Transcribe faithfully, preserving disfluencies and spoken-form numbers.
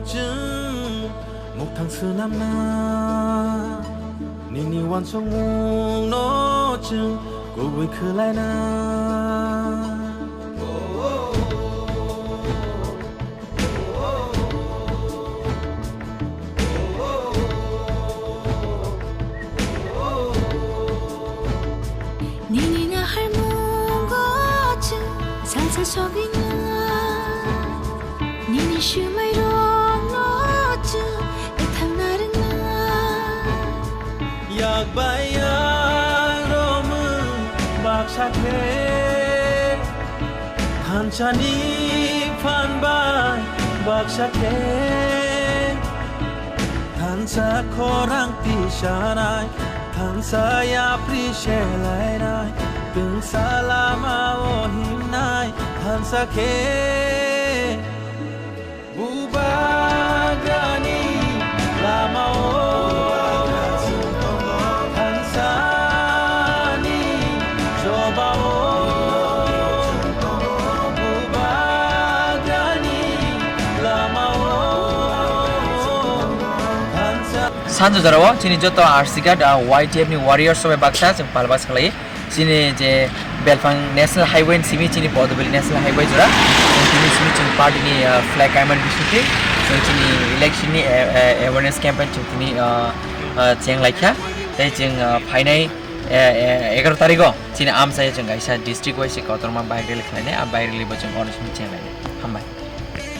Chwng mukthang swnamna, nini uansukmungno chwng kubui khwlaina. Nini naharmungo chwng salsa sogwina. Nini swmairokno chwng ethangna rwngna. Yak bai yak romwi baksa khe, thansani phan bai baksa khe. Thansa khorang tisanai, thansa yapri selainai, twngsa lama o himnai, thansa khe bubagrani lama o, thansani choba o, bubagrani lama o. Sanjo jorao chini joto R C Guard, ah, Y T F ni warriors bai baksa chwng palbas khlai. Chini je Belphang National Highway ni simi chini Podobili National Highway jora. Chini simi chwng party ni, ah, flag kaimani bisingtwi chwng chini election ni, eh, eh, awareness campaign chwng tini, ah, ah, cheng laikha. Tei chwng, ah, phainai, eh, eh, egaroh tarikh o chini amchai chwng kaisa district wise kotorma bike rally khlainai. A bike rally bo chwng oro simi cheng lainai. Hambai.